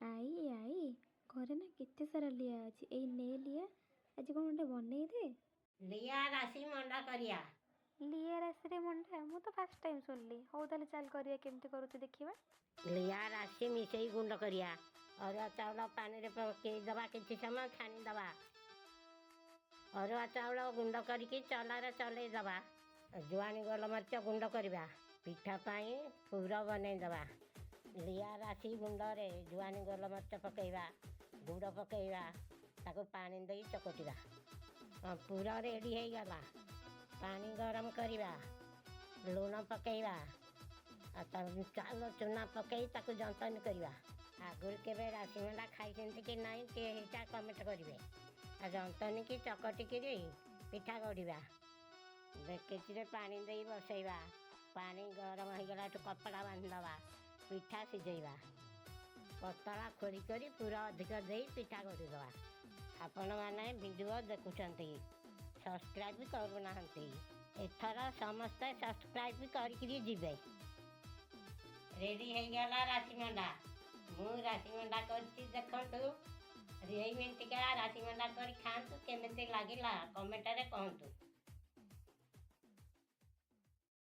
ଆଈ ଆଈ, ଘରେ ନା କେତେ ସାରା ଲିଆ ଅଛି, ଏଇ ନେ ଲିଆ, ଆଜି କ'ଣ ଗୋଟେ ବନେଇ ଦେ। ଲିଆ ରାଶି ମଣ୍ଡା କରିବା। ଲିଆ ରାଶିରେ ମଣ୍ଡା ମୁଁ ତ ଫାର୍ଷ୍ଟ ଟାଇମ୍ ଶୁଣିଲି। ହଉ ତାହେଲେ ଚାଲ କରିବା, କେମିତି କରୁଛୁ ଦେଖିବା। ଲିଆ ରାଶି ମିଶେଇ ଗୁଣ୍ଡ କରିବା। ଅରୁଆ ଚାଉଳ ପାଣିରେ ପକେଇଦେବା, କିଛି ସମୟ ଛାଣିଦେବା। ଅରୁଆ ଚାଉଳ ଗୁଣ୍ଡ କରିକି ଚଲାରେ ଚଲେଇଦେବା। ଜୁଆଣି ଗୋଲମରିଚ ଗୁଣ୍ଡ କରିବା। ପିଠା ପାଇଁ ପୁର ବନେଇଦେବା। ଲିଆ ରାଶି ଗୁଣ୍ଡରେ ଜୁଆଣି ଗୋଲମରିଚ ପକେଇବା, ଗୁଡ଼ ପକେଇବା, ତାକୁ ପାଣି ଦେଇ ଚକଟିବା। ପୁର ରେଡ଼ି ହେଇଗଲା। ପାଣି ଗରମ କରିବା, ଲୁଣ ପକେଇବା ଆଉ ଚାଉଳ ଚୁନା ପକେଇ ତାକୁ ଜନ୍ତଣି କରିବା। ଆଗରୁ କେବେ ରାଶି ମଣ୍ଡା ଖାଇଛନ୍ତି କି ନାହିଁ, ଟିକେ ହେଇଟା କମେଣ୍ଟ କରିବେ। ଆଉ ଜନ୍ତଣିକି ଚକଟିକିରି ପିଠା ଗଢ଼ିବା। ଡେକେଚିରେ ପାଣି ଦେଇ ବସେଇବା। ପାଣି ଗରମ ହେଇଗଲାଠୁ କପଡ଼ା ବାନ୍ଧିଦେବା, ପିଠା ସିଝେଇବା। ପତଳା ଖୋଳି କରି ପୁର ଅଧିକ ଦେଇ ପିଠା ଗଢ଼ିଦେବା। ଆପଣମାନେ ଭିଡ଼ିଓ ଦେଖୁଛନ୍ତି, ସବସ୍କ୍ରାଇବ୍ କରୁନାହାନ୍ତି। ଏଥର ସମସ୍ତେ ସବସ୍କ୍ରାଇବ୍ କରିକିରି ଯିବେ। ରେଡ଼ି ହେଇଗଲା ରାଶି ମଣ୍ଡା। ମୁଁ ରାଶି ମଣ୍ଡା କରିଛି, ଦେଖନ୍ତୁ। ଏଇମିତିକା ରାଶି ମଣ୍ଡା କରି ଖାଆନ୍ତୁ, କେମିତି ଲାଗିଲା କମେଣ୍ଟରେ କହନ୍ତୁ।